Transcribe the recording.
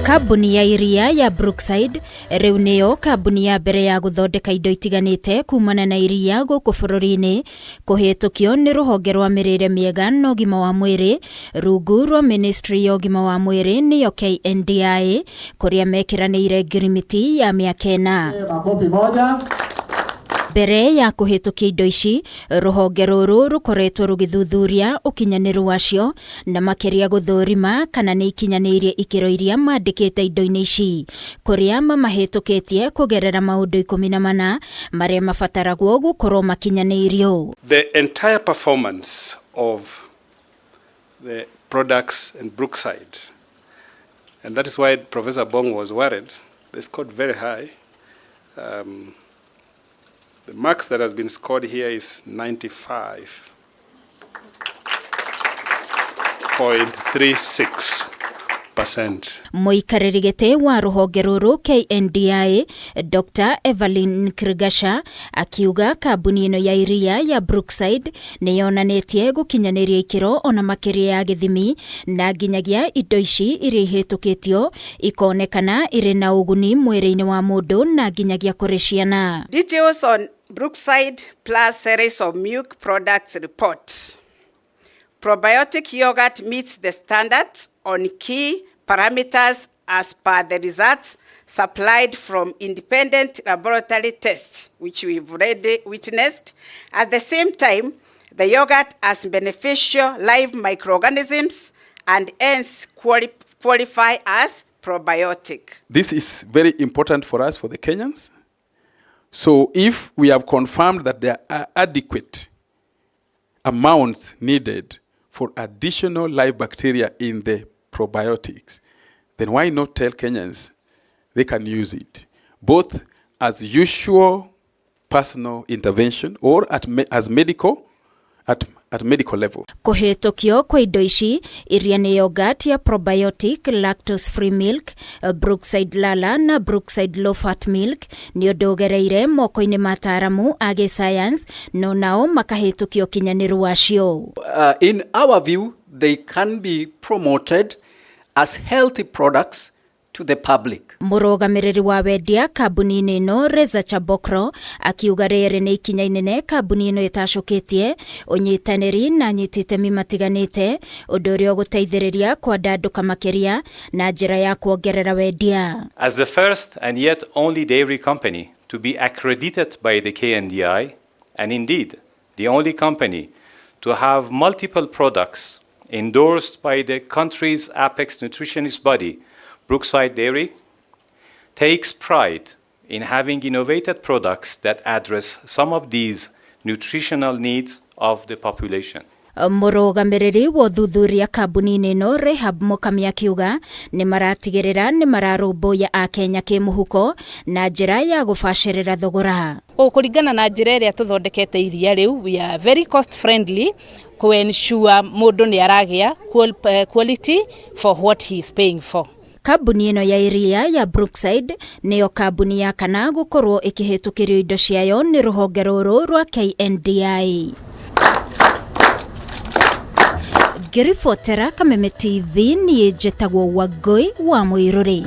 Kambuni ya iria ya Brookside rĩu nĩyo kambuni ya mbere ya gũthondeka indo itiganĩte kumana na iria gũkũ bũrũri-inĩ kũhĩtũkio nĩ rũhonge rwa mĩrĩre mĩega na ũgima wa mwĩrĩ rungu rwa ministry ya ũgima wa mwĩrĩ nĩyo KNDI kũrĩa mekĩranĩire ngirimiti ya mĩaka 4. Makofi moja. Mbere ya kũhĩtũkia indo ici, rũhonge rũrũ rũkoretwo rũgĩthuthuria ũkinyanĩru wacio na makĩria gũthũrima kana nĩ ikinyanĩirie ikĩro iria mandĩkĩte indo-inĩ ici, kũrĩa mamahĩtũkĩtie kũgerera maũndũ 14 marĩa mabataragwo gũkorwo makinyanĩirio. The entire performance of the products in Brookside, and that is why Professor Bong was worried, they scored very high. The marks that has been scored here is 95.36%. Mũikarĩri gĩtĩ wa rũhonge rũrũ KNDI Dr. Evelyn Krigasha akiuga kambuni ĩno ya iria ya Brookside nĩ yonanĩtie gũkinyanĩria ikĩro ona makĩria ya gĩthimi na nginyagia indo ici iria ihĩtũkĩtio ikonekana irĩ na ũguni mwĩrĩ-inĩ wa mũndũ na nginyagia kũrĩ ciana. Details on Brookside Plus series of milk products report. Probiotic yogurt meets the standards on key parameters as per the results supplied from independent laboratory tests, which we've already witnessed. At the same time, the yogurt has beneficial live microorganisms and hence qualify as probiotic. This is very important for us, for the Kenyans. So if we have confirmed that there are adequate amounts needed for additional live bacteria in the probiotics, then why not tell Kenyans they can use it, both as usual personal intervention or as medical, at medical level. Kũhĩtũkio kwa indo ici iria nĩ yogurt ya probiotic lactose free milk, Brookside Lala na Brookside low fat milk nĩ ũndũ ũgereire moko-inĩ ma ataaramu a gĩscience no nao makahĩtũkio ũkinyanĩru wacio. In our view, they can be promoted as healthy products to the public. Mũrũgamĩrĩri wa wendia kambuni-inĩ ĩno Reza Chabokro akiuga rĩrĩ nĩ ikinya inene kambuni ĩno ĩtacũkĩtie ũnyitanĩri na anyiti itemi matiganĩte ũndũ ũrĩa ũgũteithĩrĩria kwandandũka makĩria na njĩra ya kuongerera wendia. As the first and yet only dairy company to be accredited by the KNDI, and indeed the only company to have multiple products endorsed by the country's apex nutritionist body, Brookside Dairy takes pride in having innovated products that address some of these nutritional needs of the population. Mũrũgamĩrĩri wa ũthuthuria kambuni-inĩ ĩno Rehab Mukami akiuga nĩ maratigĩrĩra nĩ mararũmbũiya Akenya kĩmũhuko na njĩra ya gũbacĩrĩra thogora. Kũringana na njĩra ĩrĩa tũthondekete iria rĩu, we are very cost friendly ku ensure mũndũ nĩ aragĩa quality for what he is paying for. Kambuni ĩno ya iria ya Brookside nĩyo kambuni ya kana gũkorwo ĩkĩhĩtũkĩrio indo ciayo nĩ rũhonge rũrũ rwa KNDI. Ngĩribotera Kameme TV niĩ njĩtagwo Wangũi wa Mũirũrĩ.